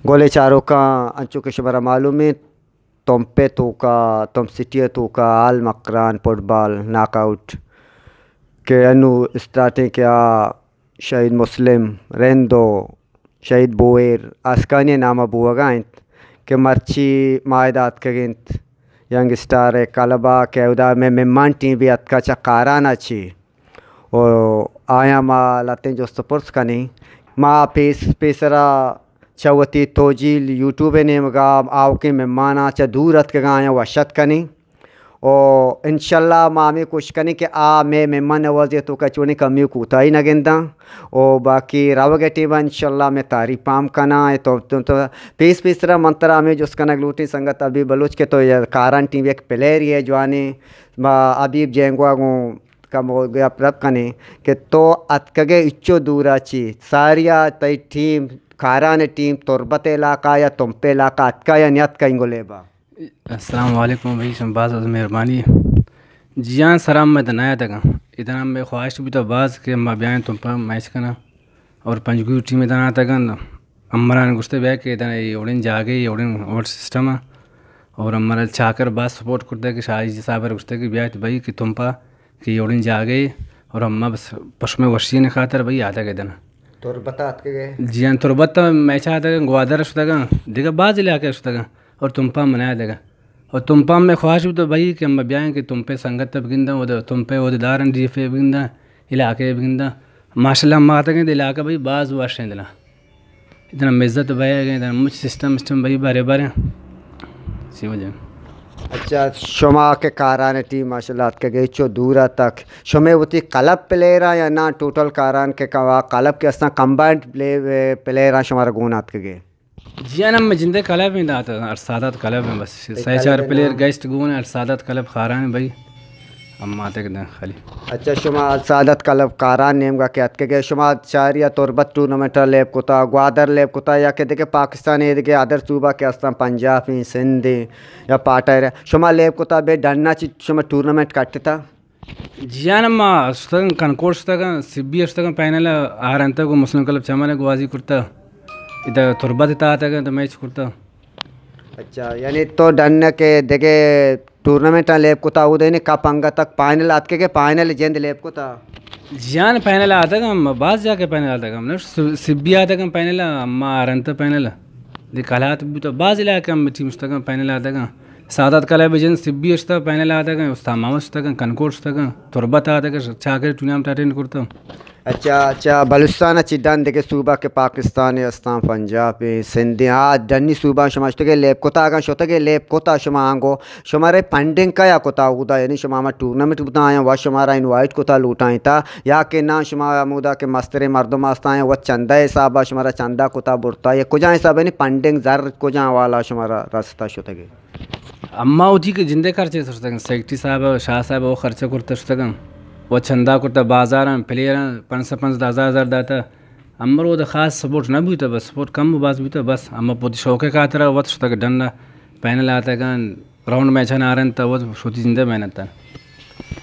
گلیں چاروکاں، انچو کہ شمارا معلوم انت، تمپ ءِ توکا، تمپ سٹی ءِ توکا آل مکران فٹبال ناک آؤٹ کہ انو اسٹارٹنگ کہ آ شہید مسلم رند و شہید بوہیر آسکانی نام ءَ بوہگا انت کہ مرچی ما ادا اتکگ انت، ینگ اسٹار ءِ کلب ءَ کہ اودا مئے مہمان ٹیم بھی اتکا چہ کاران ءَ چی و آیاں ما لہتیں جست و پرس کنیں۔ ما پیس پیسرا چہ وتی توجیل یوٹیوب ءِ نیمگا آؤکیں مہماناں چہ دور اتکگاں آیاں وش اتک کنیں۔ و انشاءاللہ ما ہمے کوشش کنیں کہ آ مئے مہمان نوازی ءِ توکا چونیں کمی و کوتاہی نہ گنداں۔ و باقی روگ ءِ ٹیم ءَ انشاءاللہ مئے تعریف ہم کناں۔ اے تو، تو، تو پیس پیسرا من ترا ہمے جست کنگ لوٹیں سنگت حبیب بلوچ کہ تو کاران ٹیم یک پلیئرے ئے جوانیں۔ ما حبیب جینگوا گوں کمو گپ رپ کنیں کہ تو اتکگے اچو دورا چی، ساریا تئی ٹیم، کاران ٹیم تربت علاقہ یا تمپ علاقہ اتکا یا نیاتکا انگو لیبا؟ السلام علیکم بھائی، شما باز باز مہربانی۔ جیان سرام میں تو نہ اتگاں، ادھر ہم میں خواہش بھی تو باز کہ ما بیائیں تمپا میچ کناں۔ اور پنجگور ٹیم ءِ دان آتگ انت۔ امران گوشتہ بیا کہ دان اے وڑیں جاگہے، اے وڑیں ووٹ سسٹم ءَ۔ اور امرا چاکر باز سپورٹ کرتہ کہ شاہی صاحب ءَ گوشتہ کہ بیا بھائی کہ تمپا کہ اے وڑیں جاگہے اور اما بس پشمے وشی نے خاطر بھائی آتگ ادن۔ تربت ءَ اتکگے؟ جی ہاں، تربت ءَ میچ آتگ، گوادر شتگ، دگہ باز علاقہ شتگ اور تمپا من آتگ۔ و تمپا ہمے خواہش بوتہ بھئی کہ ہم بیائیں کہ تمپے سنگت ءَ بگنداں، اود تمپے عہدیداراں، ڈی ایف اے بگنداں، علاقہ ءَ بگنداں۔ ماشاءاللہ ہم آتگیں علاقہ بھئی باز وش ایں دلا۔ اتنا مزت بھئی اگیں، اتنا مچ سسٹم سسٹم بھئی بھرے بھرے۔ سی وجہ۔ اچھا، شما کہ کاران ٹیم ماشاءاللہ اتکگے چو دور تک، شمے وتی کلب پلیئر آں یا نا ٹوٹل کاران کہ کوا کلب کہ استاں کمبائنڈ پلے-، پلیئر آں شمارا گون اتکگے؟ جی ہاں، ہم جندے کلب ایں دات، ارسادات کلب ایں بس۔ سہ چار پلیئر گیسٹ گون ایں، ارسادات کلب کاران ایں بھئی۔ ہم آتگ داں خالی۔ اچھا، شما ارسادات کلب کاران نیمگا کہ اتکگے، شما چاریا تربت ٹورنامنٹ لیب کتا، گوادر لیب کتا یا کہ دگہ پاکستان ءِ دگہ ادر صوبہ کہ استاں، پنجاب ایں، سندھ ایں یا پاٹا ایں، شما لیب کتا بے ڈنا چی شما ٹورنامنٹ کٹتا؟ جی ہاں، ما شتگاں، کنکوٹ شتگاں، سبی شتگاں، پینل آرنتگ و مسلم کلب چمن گوازی کرتا۔ ادا تربت تا آتگاں تو میچ کرتا۔ اچھا، یعنی تو ڈن کہ دگہ ٹورنامنٹ لیب کتا، اود یعنی کپ انگت تک پائنل آتکے کہ پائنل جند لیب کتا؟ جی ہاں، پینل آتگاں، باز جا کہ پینل آتگاں، نہ س-، سبی آتگاں پینل، اما آرنت پینل۔ دی کلات بوتا، باز علاقہ ہم ٹیم شتگاں پینل آتگاں۔ سادات کلب جن سبی اشتا پینل آتگاں، استان محمد شتگاں، کنکوٹ شتگاں، تربت آتگاں، چاکر ٹورنامنٹ اٹینڈ کرتا۔ اچھا، اچھا، بلوچستان چی ڈن دگہ صوبہ کہ پاکستان استان، پنجاب، سندھ، آ ڈنی صوبہ شما شتگے لیب کتا، اگاں شتگے لیب کتا شما آنگو، شمارے فنڈنگ کیا کتا اودا؟ یعنی شما ہما ٹورنامنٹ بوتا آیا و شمارا انوائٹ کتا لوٹائیں تا، یا کہ نا شما ہمودا کہ مستریں مردم آستا آیا و چندہ حسابا شمارا چندہ کتا برتا، یا کجا حساب یعنی فنڈنگ زر کجا والا شمارا رستا شتگے؟ اما وتی کہ جندے خرچے شتگن، سیکرٹری صاحب، شاہ صاحب او خرچہ کرتا شتگن، و چندہ کرتا بازاراں، پلیئراں پنچ سد پنچ سد ہزار ہزار داتا۔ امر او خاص سپورٹ نہ بوتا، بس سپورٹ کم و باز بوتا، بس اما پوتی شوق خاطر وت شتگ ڈن پینل آتگن، راؤنڈ میچ نہ آرنت، وت شوتی زندہ محنت۔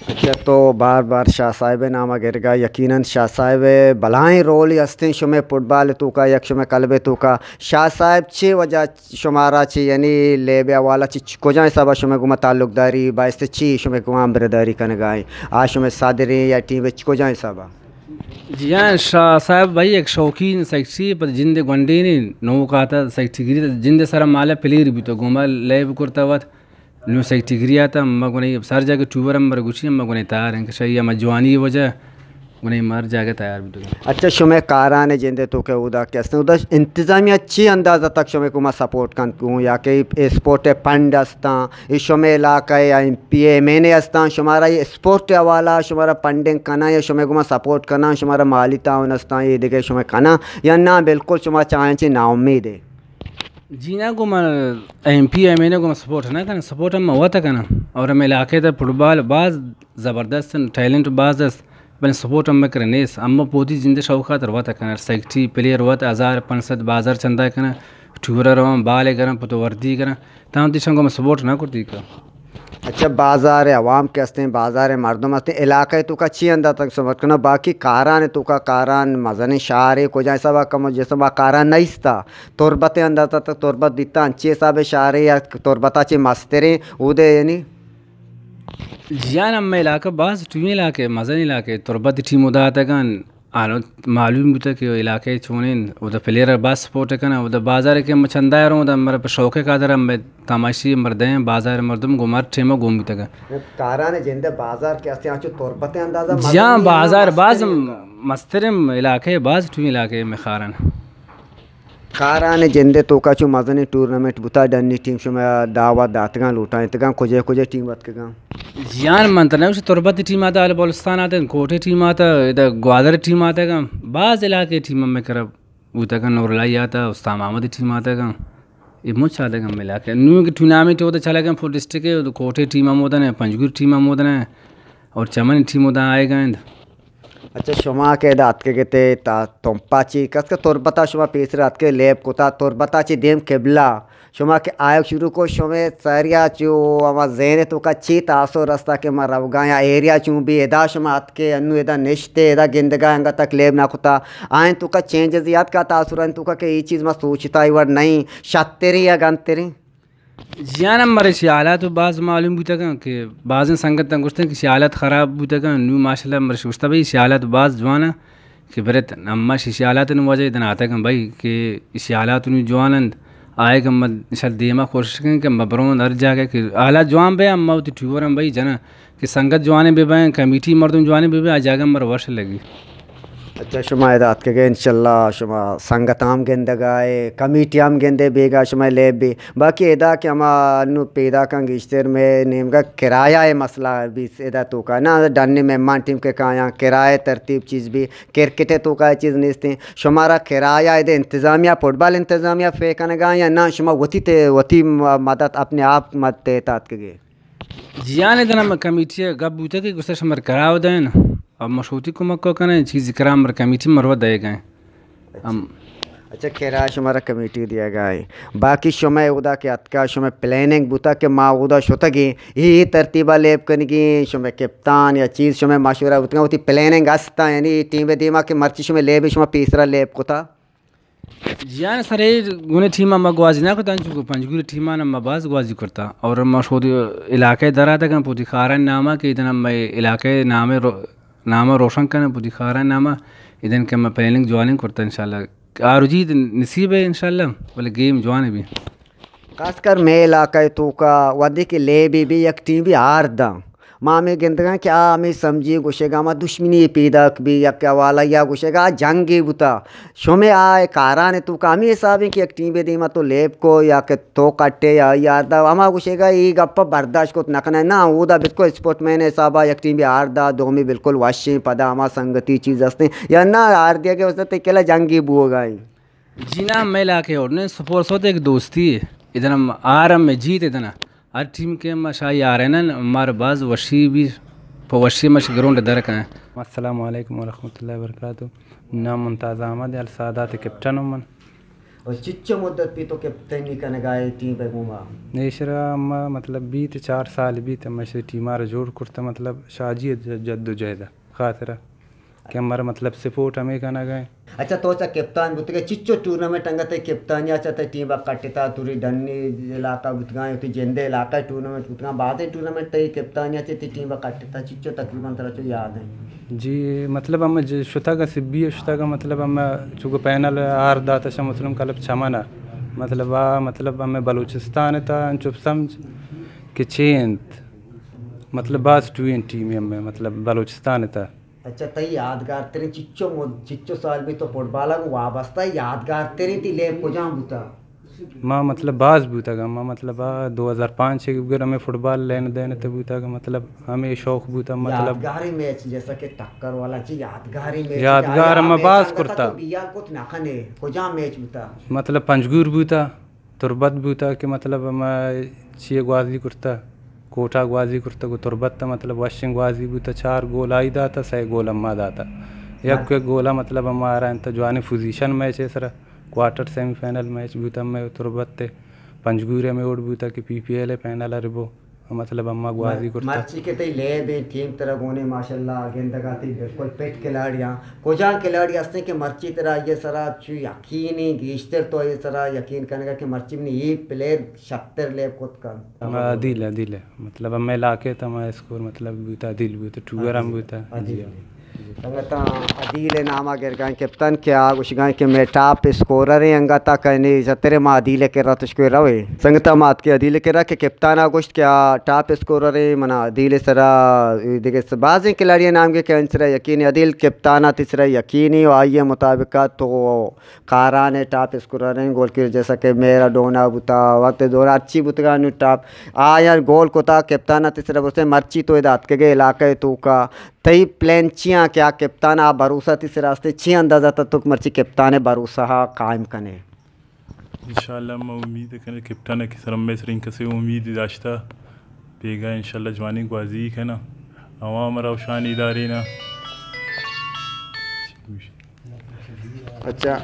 اچھا، تو بار بار شاہ صاحب نام گرگا، یقیناً شاہ صاحب بلائیں رولے ہستیں شمے فٹبال توکا، یک شمے کلب توکا۔ شاہ صاحب چے وجہ شمارا چہ یعنی لیب حوالہ چہ چ-، کجا حسابا شمے گوما تعلق داری، باعث چی شمے گوما امبرداری کنگا ایں؟ آ شمے صدریں یا ٹیم چ کجا حسابا؟ جی ہاں، شاہ صاحب بھائی یک شوقین سیکرٹری، پر جند گونڈینی نوک آتا سیکرٹری گری، جند سرا مالا پلیر بیتو، گوما لیب کرتا وت۔ نوں سیکرٹری گری آتا، ما گونے سر جاگہ ٹوبر ہم مر گوشی، ما گونے تیار ہیں کہ شاہی ہم جوانی وجہ گونے مر جاگہ تیار بیتگ۔ اچھا، شمے کاران جندے توکا اودا کہ استن، اودا انتظامیہ چی اندازہ تک شمے گوما سپورٹ کنت گوں، یا کہ اسپورٹ فنڈ استاں، اے شمے علاقہ یا ایم پی اے ایم این اے استاں، شمارا اے اسپورٹ حوالہ شمارا فنڈنگ کناں یا شمے گوما سپورٹ کناں، شمارا مالی تعاون استاں، اے دگہ شمے کناں یا نا، بالکل شما چاہیں چی نا امید ہے؟ جی نا، گوں ما ایم پی ایم این اے گوں ما سپورٹ نہ کناں، سپورٹ ہم ما وت کناں۔ اور ہمے علاقے تہ فٹبال باز زبردست انت، ٹیلنٹ باز است، بلے سپورٹ ہم مکر نیست۔ اما پوتی جند شوق خاطر وت کناں، سیکرٹری پلیئر وت ہزار پنچ سد بازار چندہ کناں، ٹورا رواں، بال گراں، پتو وردی کناں، تاں دیشان گوں ما سپورٹ نہ کرتی کا۔ اچھا، بازار عوام کہ ہستیں، بازار مردم ہستیں، علاقہ توکا چی انداز تک سمجھ کنو؟ باقی کاران توکا، کاران مزنیں شہرے، کجا حسابا کم و جسما کاران نیستا؟ تربت انداز تک تربت دیتا، انچی حساب شہرے یا تربتا چی مستریں اودے یعنی؟ جیان، ہمے علاقہ باز ٹوئیں علاقہ، مزنیں علاقہ، تربت ٹیم ادا اتگن، آنو معلوم بوتہ کہ علاقہ چونیں، اودا پلیئر باز سپورٹ کنن، اودا بازار کہ ہم چندہ روں، اودا مر پہ شوق قدر ہم تماشی مردیں، بازار مردم گوں مر ٹیم گون بوتگ۔ کاران جند بازار کہ ہستیں، آنچو تربت اندازہ جیان، مزنیں بازار مستریں باز ہوگا۔ مستریں علاقہ، باز ٹوئیں علاقہ مخارن۔ کاران جندے توکا چو مزنیں ٹورنامنٹ بوتا، ڈنی ٹیم شما دعوت داتگاں، لوٹائینتگاں، کجے کجے ٹیم اتکگاں؟ جیان، من تہ نہ گوشت، تربت ٹیم آتا، ال بلوچستان آتا، کوٹے ٹیم آتا، ادا گوادر ٹیم آتگاں، باز علاقے ٹیم ہمے کرا بوتگاں، نورلائی آتا، استاد محمد ٹیم آتگاں، اے مچ آتگاں ہمے علاقے۔ نوں کہ ٹورنامنٹ ہوتا چلگاں، پور ڈسٹرکٹ ہے، کوٹے ٹیم ہم ہوتا ہے، پنجگور ٹیم ہم ہوتا ہے، اور چمن ٹیم ہوتا آئے گا۔ اچھا، شما کہ ادا اتکگ ات، تا تمپا چی کس کہ تربتا شما پیسر اتکے لیب کتا، تربتا چی دیم قبلہ، شما کہ آیگ شروع کو، شما سریا چو ہما ذہن توکا چی تاثر رستا کہ ما روگا یا ایریا چون بھی ادا شما اتکے، انو ادا نشتے، ادا گندگا انگا تک لیب نہ کتا، آئین توکا چینجز یاد کا تاثر ان توکا کہ یہ چیز ما سوچتا ہی وڑ نہیں، شتری یا گنتری؟ جیان، ہم مرے شی حالات باز معلوم بوتگاں کہ بازیں سنگتاں گوشتن کہ شی حالات خراب بوتگاں، نوں ماشاءاللہ مرے شی گوشتا بھئی شی حالات باز جوان اں کہ برت، اما شی، شی حالات نوں وجہ دن آتگاں بھئی کہ شی حالات نوں جوان انت، آئے کہ ما انشاءاللہ دیما کوشش کنیں کہ ما برون ہر جاگہ کہ حالات جوان بے، اما وتی ٹیورم بھئی جنا کہ سنگت جوانیں بہ بئیں، کمیٹی مردم جوانیں بہ بئیں، آ جاگہ مر وش لگی۔ اچھا، شما ادا اتکگے، انشاءاللہ شما سنگت ہم گندگا اے، کمیٹی ہم گندے، بیگا شما لیب بی۔ باقی ادا کہ ہما انو پیداکاں گیشتر میں نیمگا کرایہ اے مسئلہ بی ادا توکا نا، ڈنی مہمان ٹیم کہ کایاں کرایہ ترتیب چیز بی، کرکٹ توکا اے چیز نیستیں۔ شمارا کرایہ ادا انتظامیہ، فٹبال انتظامیہ پے کنگا یا نا، شما وتی تے، وتی مدد اپنے آپ مدد تحت اتکگے؟ جیان، دنا میں کمیٹی گپ بوتا کہ گوشتا شمر کراو دین، اب مشوتی کمک کو کنے، چیزی کرا مر کمیٹی مرو دے گئے۔ ہم۔ اچھا، کرا شمارا کمیٹی دیا گئے۔ باقی شما اودا کہ اتکا شما پلاننگ بوتا کہ ما اودا شتگی، یہ ترتیبا لیب کنگی، شما کپتان یا چیز شما مشورہ بوتگا، وتی پلاننگ استا، یعنی ٹیم دیما کہ مرچی شما لیب، شما پیسرا لیب کتا؟ جیان، سرے گونے ٹیم ما گوازی نہ کتا، انچو کہ پنجگور ٹیمان ما باز گوازی کرتا اور ما شودی علاقے دراتگاں پوتی خاران ناما کہ ادنا مئے علاقے نامے رو-، ناما روشن کنن پوتی خاران ناما، ادن کہ ما پلاننگ جوانیں کرتا انشاءاللہ۔ آروجی نصیب ہے انشاءاللہ، بلے گیم جوان بھی۔ خاص کر مئے علاقہ توکا وھدے کہ لیبے بی یک ٹیم بی ہار داں، ما ہمے گندگاں کہ آ ہمے سمجھی گوشگا ما دشمنی پیداک بی، یک حوالہ یا گوشگا جنگے بوتا۔ شمے آ کاران توکا ہمے حسابیں کہ یک ٹیمے دیما تو لیب کو یا کہ تو کٹے یا یار دا، ہما گوشگا اے گپا برداشت کت نہ کنے۔ نا، اودا بالکل اسپورٹ مین حسابا یک ٹیمے ہار دا، دومی بالکل وشیں، پدا ہما سنگتی چیز ہستیں یا نا، ہار دیگے واسطہ تے کلا جنگے بوگا ایں۔ جی نا، مئے علاقے اوڑ نے سپورٹس ہوتے ایک دوستی ہے۔ ادھر ہم آر ہم میں جیت ادھر نا۔ ہر ٹیم کے ہم شاہی آ رہے نا، ہمارے باز وشی بھی، پہ وشی مش گراؤنڈ در کا ہے۔ السلام علیکم ورحمۃ اللہ وبرکاتہ۔ نام ممتاز احمد ہے، السادات کیپٹن ہوں من۔ اور چچو مدت پہ تو کیپٹنی کنگا ہے ٹیم پہ گوما؟ ایشرا ہم مطلب بیت چار سال بیت، ہم ایشرا ٹیم آ را جوڑ کرتا، مطلب شاہ جی ج-، جد و جہد خاطر۔ کہ ہمارا مطلب سپورٹ ہمیں کنگ ء۔ اچھا، تو چا کپتان بوتگے، چچو ٹورنامنٹ انگت کپتانی ء چا تئی ٹیم ء کٹتا، توری ڈنی علاقہ بوتگاں، وتی جندے علاقہ ٹورنامنٹ بوتگاں، بازیں ٹورنامنٹ تئی کپتانی ء چا تئی ٹیم ء کٹتا، چچو تقریباً ترا چو یاد ہیں؟ جی، مطلب ہم ج-، شتگ ء سبی ء شتگ ء مطلب ہم چونکہ پینل آر داتا شاہ مسلم کلب چمن ء، مطلب آ مطلب ہمیں بلوچستان ء تا انچو سمجھ کہ چے انت، مطلب باز ٹوئیں ٹیمے ہمیں مطلب بلوچستان ء تا۔ اچھا، تئی یادگار ترین چچو مد-، چچو سال بھی تو فٹبال ء گوں وابستہ، یادگار ترین تئی لیب کجام بوتا؟ ما مطلب باز بوتگ، ما مطلب آ دو ہزار پانچ ء گر ہمیں فٹبال لین دین تے بوتگ، مطلب ہمیں شوق بوتا، مطلب یادگاری میچ جیسا کہ ٹکر والا چی یادگاری میچ یادگار ہمیں باز کرتا۔ تو بیال کت نہ کنے، کجام میچ بوتا؟ مطلب پنجگور بوتا۔ تربت بوتا کہ مطلب ہما چیئے گوازی کرتا، کوٹا گوازی کرتا، گو تربت تا مطلب وشیں گوازی بوتا، چار گول آئی داتا، سئے گول ہما داتا۔ یک یک گولا مطلب ہما آرا انت جوانیں پوزیشن میچ ء سرا، کوارٹر سیمی فائنل میچ بوتا ہمے تربت ء، پنجگور ء ہمے وڑ بوتا کہ پی پی ایل ء فائنل ء ربو۔ مطلب، اما گوازی کرتا۔ مرچی کہ تئی لیب ایں، ٹیم ترا گون ایں، ماشاءاللہ، گندگا تئی بالکل پٹ کھلاڑی آں۔ کجام کھلاڑی ہستیں کہ مرچی ترا آئی سرا چو یقین ایں، گیشتر تو آئی سرا یقین کنگا کہ مرچی منی اے پلیئر شتر لیب کت کنت؟ عدیل، عدیل۔ مطلب، ہمے علاقے تا ہما اسکور، مطلب، بوتا، عدیل بوتا، ٹوئر ہم بوتا۔ جی ہاں۔ سنگتاں، عدیل ناما گرگائیں کپتان کہ آ گوشگائیں کہ مئے ٹاپ اسکورر ایں، انگتا کنے شتر ایں، ما عدیل کرا تشکوے روے۔ سنگتاں، ما اتکے عدیل کرا کہ کپتان آ گوشت کہ آ ٹاپ اسکورر ایں، منا عدیل سرا دگہ س-، بازیں کھلاڑی نام گے کہ انچ سرا یقین ایں۔ عدیل، کپتان آ تئی سرا یقین ایں و آئی مطابق تو کاران ءِ ٹاپ اسکورر ایں، گول کیپر جیسا کہ میرا ڈونا بوتا، وقت دورہ ہرچی بوتگا نوں ٹاپ آیاں گول کتا، کپتان ءَ تئی سرا بھروسہ۔ مرچی تو ادا اتکگے علاقہ ءِ توکا، تئی پلان چی آں کہ آ کپتان ءَ بھروسہ تئی سرا است، چی اندازہ تا تو مرچی کپتان ءِ بھروسہ ءَ قائم کنے؟ انشاءاللہ ما امید کنے کپتان ءَ کہ سر مئے سرا ایں کسے امید داشتا، بیگا انشاءاللہ جوانیں گوازی کنا، عوام را شانی دارینا۔ اچھا،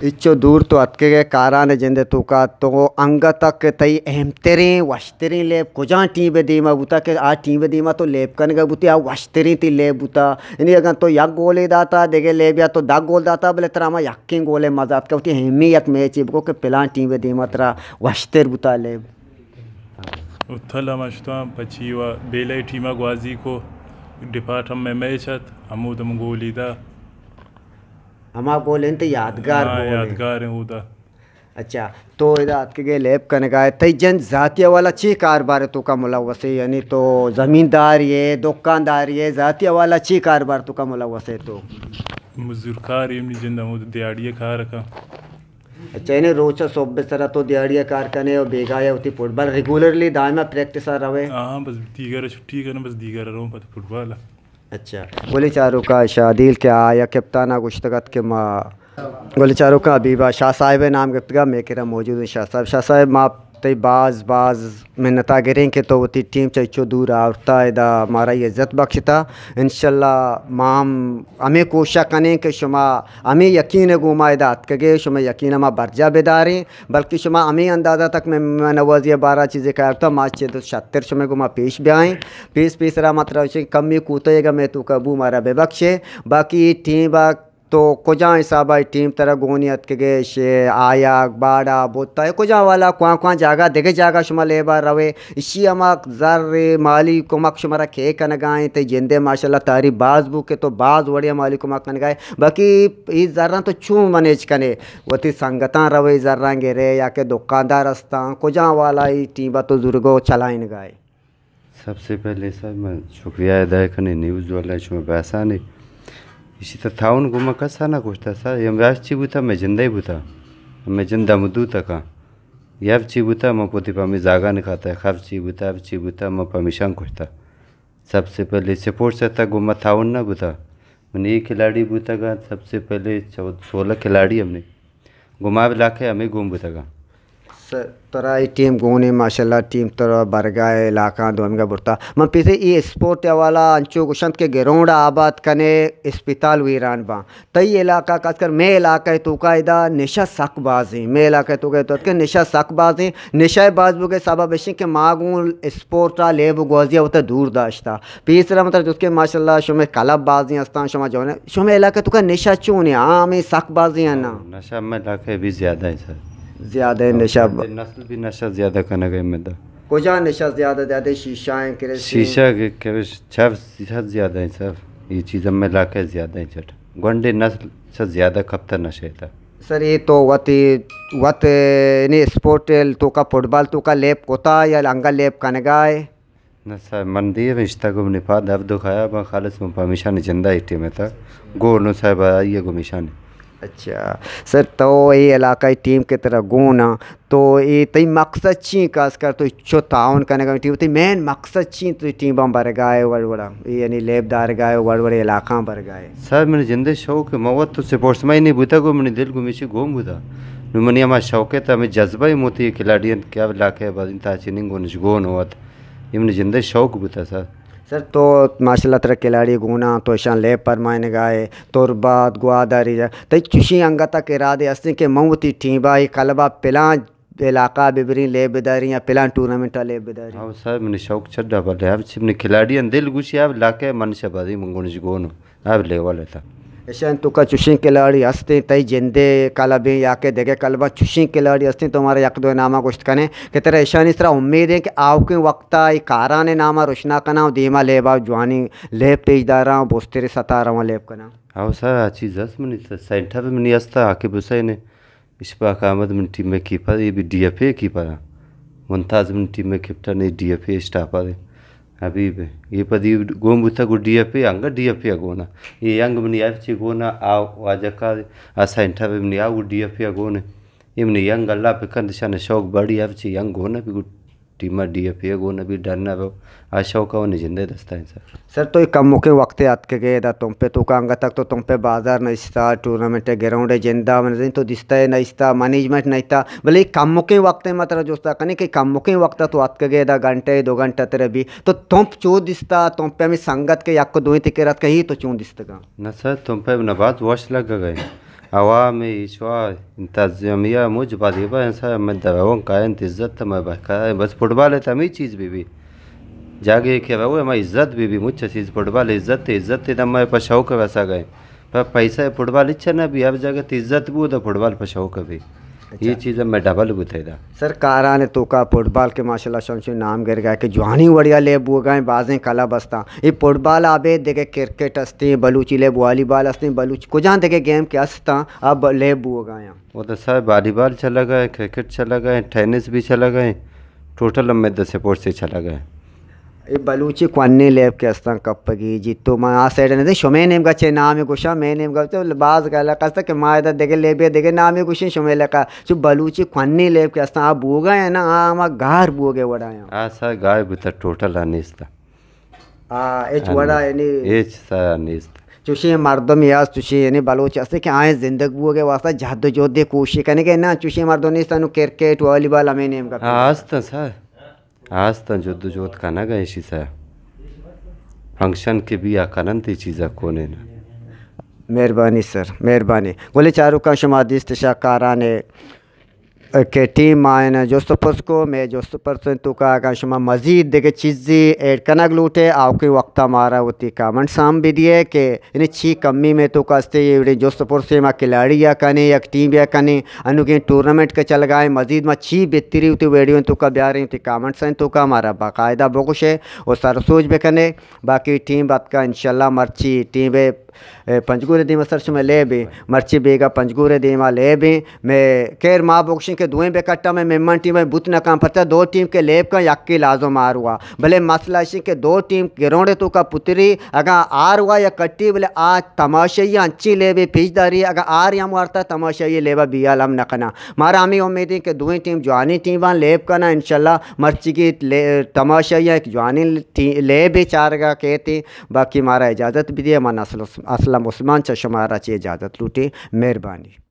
اچو دور تو اتکگے کاران جند توکا، تو انگت تک تئی اہم ترین، وشترین لیب کجام ٹیم ءِ دیما بوتا کہ آ ٹیم ءِ دیما تو لیب کنگا بوتی، آ وشترین تئی لیب بوتا؟ یعنی اگاں تو یک گولے داتا، دگہ لیب یا تو دہ گول داتا، بلے ترا ہما یکیں گولے مزہ اتکا، وتی اہمی یک میچے بگو کہ پلان ٹیم ءِ دیما ترا وشتر بوتا لیب۔ اتل ہم اشتاں پچی و بیلہ ٹیم ءَ گوازی کو، ڈپارٹ ہم مئے میچ ات، ہمود ہم گولی دا۔ ہما گول انت یادگار ہاں، گول انت۔ یادگار ہیں اودا۔ اچھا، تو ادا اتکگے لیب کنگا ئے، تئی جند ذاتی حوالہ چی کاربار توکا ملوث ہے؟ یعنی تو زمیندار ئے، دکاندار ئے، ذاتی حوالہ چی کاربار توکا ملوث ہے تو؟ مزدور کار، منی جند ہمود دیہاڑی کار کا۔ اچھا، یعنی روچ ءَ صبح سرا تو دیہاڑی ءَ کار کنے و بیگاہ ءَ وتی فٹبال ریگولرلی دائما پریکٹس ءَ روے؟ ہاں، بس دیگر چھٹی کناں، بس دیگر ءَ رواں پد فٹبال ءَ۔ اچھا، گلی چاروکاں شادیل کہ آ یک کپتان ءَ گوشتگ ات کہ ما گلی چاروکاں حبیب ءَ شاہ صاحب ءِ نام گپتگ ءَ، مئے کرا موجود انت شاہ صاحب۔ شاہ صاحب، ما تئی باز باز منت ءَ گریں کہ تو وتی ٹیم چہ چو دور آورتا، ادا مارا اے عزت بخشتا۔ انشاءاللہ ما ہم ہمے کوشش کنیں کہ شما ہمے یقین ءِ گوما ادا اتکگے، شما یقین ءَ ما برجاہ بداریں، بلکہ شما ہمے اندازہ تک مئے مہمان نوازی ءِ بارہ چیزے کار کتا، ما چہ تو شتر شمئے گوما پیش بیائیں۔ پیس پیسرا ما ترا گوشیں کمی کوتاہی اگاں مئے توکا بو مارا ببخشے، باقی اے ٹیم ءَ تو کجام حساب ءَ اے ٹیم ترا گونی اتکگے، شے آیاک، باڑا، بوتا، اے کجام والا، کواں کواں جاگہ، دگہ جاگہ شما لیبا روے، اشی ہما زر مالی کمک شمارا کے کنگا انت؟ تئی جندے ماشاءاللہ تعریف باز بو کہ تو باز وڑیا مالی کمک کنگا ئے، باقی اے زراں تو چون منیج کنے؟ وتی سنگتاں روے زراں گرے یا کہ دکاندار ہستاں، کجام والا اے ٹیم ءَ تو زورگو چلائینگا ئے؟ سب سے پہلے سر من شکریہ ادا کنیں نیوز والا، شما بحثانے، اشی تا تعاون گوما کسا نہ گوشتا سر، اے ہم راست چی بوتا، مئے جندے بوتا، مئے جند ہمدو تکا، اے ہر چی بوتا، من پوتی پہ ہمے زاگان کھاتا، خر چی بوتا، ہر چی بوتا، من پمیشان گوشتا۔ سب سے پہلے سپورٹس ءِ تہ گوں ما تعاون نہ بوتا۔ منی اے کھلاڑی بوتگ انت، سب سے پہلے چود-، سولہ کھلاڑی ہم نے گوں ما علاقہ ہمے گون بوتگ انت۔ سر، ترا اے ٹیم گون ایں، ماشاءاللہ ٹیم ترا برگا ءِ علاقہ دومیگا برتا۔ من پیسے اے اسپورٹ ءِ حوالہ انچو گوشنت کہ گراؤنڈ آباد کنے، اسپتال ویران باں۔ تئی علاقہ، خاص کر مئے علاقہ ءِ توکا ادا نشہ سک بازیں۔ مئے علاقہ ءِ توکا تو کہ نشہ سک بازیں۔ نشہ ءِ باز بوگ ءِ سبب اش انت کہ ما گوں اسپورٹ ءَ لیب و گوازی ءَ وتا دور داشتا۔ پیسرا مطلب جست کہ ماشاءاللہ شمئے کلب بازیں ہستاں، شما جوان، شمئے علاقہ ءِ توکا نشہ چون ایں؟ عام ایں، سک بازیں یا نا؟ نشہ مئے علاقہ ءَ بھی زیادہ ایں سر۔ زیادہ ایں نشہ۔ نسل بھی نشہ زیادہ کنگ ءَ مدا۔ کجا نشہ زیادہ، زیادہ شیشہ ایں، کرش ایں؟ شیشہ کہ کرش، چرس، شیشہ زیادہ ایں سر۔ اے چیز مئے علاقہ ءَ زیادہ ایں چٹ۔ گونڈیں نسل چہ زیادہ کپتہ نشہ ءِ تہ۔ سر، اے تو وتی، وت، یعنی اسپورٹ ءِ توکا، فٹبال توکا لیب کتا یا انگا لیب کنگا ئے؟ نہ سر، من دیر اشتگ، منی پاد ہبدو خراب انت، خالص من پمیشان جندا اے ٹیم ءِ تہ گون نوں صاحب آئی ءَ گوں میشان۔ اچھا سر، تو اے علاقائی ٹیم کہ ترا گون آں، تو اے تئی مقصد چی انت؟ خاص کر تو چو تعاون کنگ ءَ ٹیم، تئی مین مقصد چی انت؟ تو ٹیماں برگا ئے وڑ وڑا، یعنی لیب دارگا ئے وڑ وڑ، علاقاں برگا ئے؟ سر، منی جند ءِ شوق، من وت تو سپورٹس مین نہ بوتگ، گوں منی دل گوں میشی گون بوتا۔ نوں منی ہما شوق ءِ تہ، ہمے جذبہ ءِ موتی کھلاڑی انت کہ علاقہ ءَ بازیں تاچیننگ گونش گون وت۔ اے منی جند ءِ شوق بوتا سر۔ سر، تو ماشاءاللہ ترا کھلاڑی گون آں، تو اشاں لیب پرمائینگا ئے، تربت، گوادر، تئی چوشیں انگت ءَ کہ ارادے ہستیں کہ من وتی ٹیم ءَ اے کلب ءَ پلان علاقہ ببریں لیب بداریں یا پلان ٹورنامنٹ ءَ لیب بداریں؟ ہاں صاحب، منی شوق چڈا بلے ہر چی منی کھلاڑی ان دل گوشی اب علاقہ من شبازی من گونش گون اب لیول تا۔ ایشان توکا چوشیں کھلاڑی ہستیں، تئی جندے کلبیں یا کہ دگہ کلباں چوشیں کھلاڑی ہستیں، تو مارا یک دو ناما گوشت کنے کہ ترا ایشانی سرا امید ہیں کہ آوکیں وقتا ای کاران ناما روشنا کناں و دیما لیبا جوانی لیب پیش داراں و بوستری ستا رواں لیب کناں۔ ہاؤ سر، آ چیز ہست منی سینٹر منی ہستا عاقب حسین ہے۔ اشفاق احمد من ٹیم ءِ کیپر، اے بھی ڈی ایف اے کیپر ءَ۔ ممتاز من ٹیم ءِ کیپٹن، اے ڈی ایف اے اسٹاپر ءَ۔ حبیب ءَ۔ اے پدی گون بوتگ گوں ڈی ایف اے، انگت ڈی ایف اے ءَ گون ءَ۔ اے انگ منی ایف سی گون ءَ، آ واجہ کا، آ سینٹر ءَ منی آ گوں ڈی ایف اے ءَ گون ءَ۔ اے منی انگ اللہ پہ کند شان شوق بڑی ایف سی انگ گون ءَ بھی گوں ٹیم ءَ ڈی ایف اے ءَ گون ءَ بھی ڈن ءَ بو۔ آ شوق ءَ منی جند ءِ دست ءَ انت سر۔ سر، تو اے کمکیں وقت ءَ اتکگ ئے، ادا تمپ ءِ توکا انگت تک تو تمپ ءِ بازار نہ اشتا، ٹورنامنٹ ءِ گراؤنڈ ءِ جند ءَ من زین تو دیستہ ئے نہ اشتا، مینجمنٹ نہ اشتا، بلے اے کمکیں وقت ءَ ما ترا جست ءَ کنیں کہ کمکیں وقت ءَ تو اتکگ ئے، ادا گھنٹہ ءَ دو گھنٹہ ترا بی، تو تمپ چو دیستا، تمپ ءِ ہمے سنگت کہ یک دوئیں تکے رتکہ، اے تو چون دیستگاں؟ نہ سر، تمپ ءَ نہ باز وش لگگ ءَ۔ عوام ءِ ایشوا انتظامیہ مجب ءَ دیبا انسان مئے دروان کاینت عزت مئے بکا، بس فٹبال ءَ تو ہمے چیز بہ بی۔ جاگہے کہ روئے ہما عزت بہ بی، مچ چیز فٹبال عزت، عزت ءَ مئے پہ شوق ءَ وسا گئے۔ پہ پیسہ ءَ فٹبال اچ نہ بی، ہر جاگہ تے عزت بو تو فٹبال پہ شوق ءَ بی۔ اچھا۔ یہ چیز مئے ڈبل بوتے دا۔ سر، کاران ءِ توکا فٹبال کہ ماشاءاللہ شمشی نام گرگا کہ جوانی وڑیا لیب بوگا ہیں، بازیں کلب ہستاں۔ اے فٹبال آ بید دگہ کرکٹ ہستیں، بلوچی لیب والی بال ہستیں، بلوچ کجام دگہ گیم کہ ہستاں، آ ب-، لیب بوگا ہیں۔ وہ تو صاحب والی بال چلگا ہے، کرکٹ چلگا ہے، ٹینس بھی چلگا ہے، ٹوٹل ہمیں دس سپورٹس سے چلگا ہے۔ اے بلوچی کوانی لیب کہ ہستاں کپگی، جی تو من آ سائیڈ نہ دیں، شمے نیمگا چے نام گوشاں، مے نیمگا تو باز گلا کستا کہ ما ادا دگہ لیبے دگہ نام گوشیں، شمے لکا چو بلوچی کوانی لیب کہ ہستاں، آ بوگا ہیں نا، آ ہما گار بوگے وڑا ہیں۔ آ سا گار بوتا ٹوٹل آ نیستا۔ آ، ہچ وڑا یعنی ہچ سا نیست۔ چوشیں مردم یاس، چوشیں یعنی بلوچ ہستے کہ آئیں زندگ بوگے واسطہ جہد و جہد کوشش کنے کہ نا، چوشیں مردم نیست، انو کرکٹ، والی بال ہمیں نیمگا۔ ہاں، ہستن سر۔ ہستن جد و جہد کنگ ءَ ایشی سر۔ فنکشن کہ بیا کنن تی چیزا کونے نا۔ مہربانی سر، مہربانی۔ گلیں چاروکاں شما دیست شاکاران کہ ٹیم آئین جست و پرس کو، مے جست و پرس توکا اگاں شما مزید دگہ چیزی ایڈ کنگ لوٹے، آوکیں وقتا مارا وتی کامنٹس ہم بدیے کہ یعنی چی کمی مے توکا استے، یہ وڑیں جست و پرسے ما کھلاڑی یا کنے، یک ٹیم یا کنے، انوگیں ٹورنامنٹ کے چلگائیں، مزید ما چی بہتری وتی ویڈیو توکا بیاریں، وتی کامنٹس توکا مارا باقاعدہ بگوشے و سر سوج بکنے۔ باقی ٹیم باتکا انشاءاللہ مرچی ٹیم اے، اے، پنجگور ءِ دیما سر شمئے لیب ایں، مرچی بیگا پنجگور ءِ دیما لیب ایں۔ مئے خیر ما بگشیں کہ دوئیں بہ کٹا مئے ممبر ٹیم ءَ بوت نہ کن، پرچا دو ٹیم کہ لیب کن یکے لازم ہار وا۔ بلے مسئلہ اش کہ دو ٹیم گراؤنڈ ءِ توکا پتری، اگاں ہار وا یا کٹی بلے آ تماشائی انچیں لیبے پیش داری، اگاں ہار ہم وارتا تماشائی لیبا بیال ہم نہ کناں۔ مارا ہمے امید ایں کہ دوئیں ٹیم جوانیں ٹیماں لیب کناں، انشاءاللہ مرچیگی لے-، تماشائی یک جوانیں ٹی-، لیبے چارگا کیت ایں۔ باقی مارا اجازت بدیے، من اسلم، اسلم عثمان چہ شمارا چہ اجازت لوٹیں۔ مہربانی۔